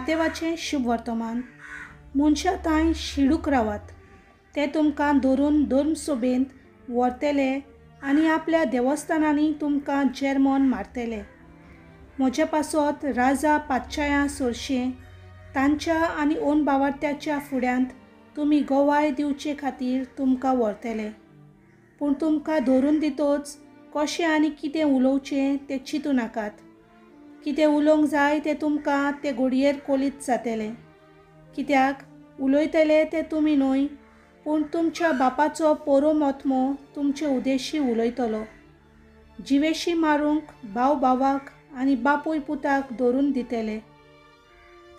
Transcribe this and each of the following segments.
मातेवाचें शुभ वर्तमान. मनशां तांय शिडूक रावात, ते तुमकां धरून धर्मसभेंत व्हरतले आनी आपल्या देवस्थानांनी तुमकां जेरमोन मारतले. म्हज्या पासत राजा पातशायां सरशें तांच्या आनी ओन बावार्थ्याच्या फुड्यांत तुमी गवाय दिवचे खातीर तुमकां व्हरतले. पूण तुमकां धरून दितोच कशें आनी कितें उलोवचें तें चिंतू नाकात. कितें उलोवंक जाय तें तुमकां ते घडयेर कोलीत जातलें. कित्याक उलयतले ते तुमी न्हय, पूण तुमच्या बापाचो पोरोमात्मो तुमचे उदेशी उलयतलो. जिवेशी मारूंक भाव भावाक आनी बापूय पुताक धरून दितले.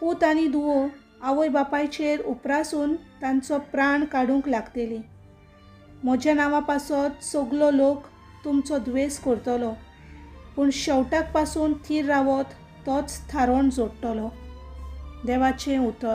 पूत आनी धुवो आवय बापायचेर उपरासून तांचो प्राण काडूंक लागतली. म्हज्या नांवा पासत सगलो लोक तुमचो द्वेस करतलो, पूण शेवटाक पासून थीर रावत तोच थारोवन जोडटलो. देवाचें उतर.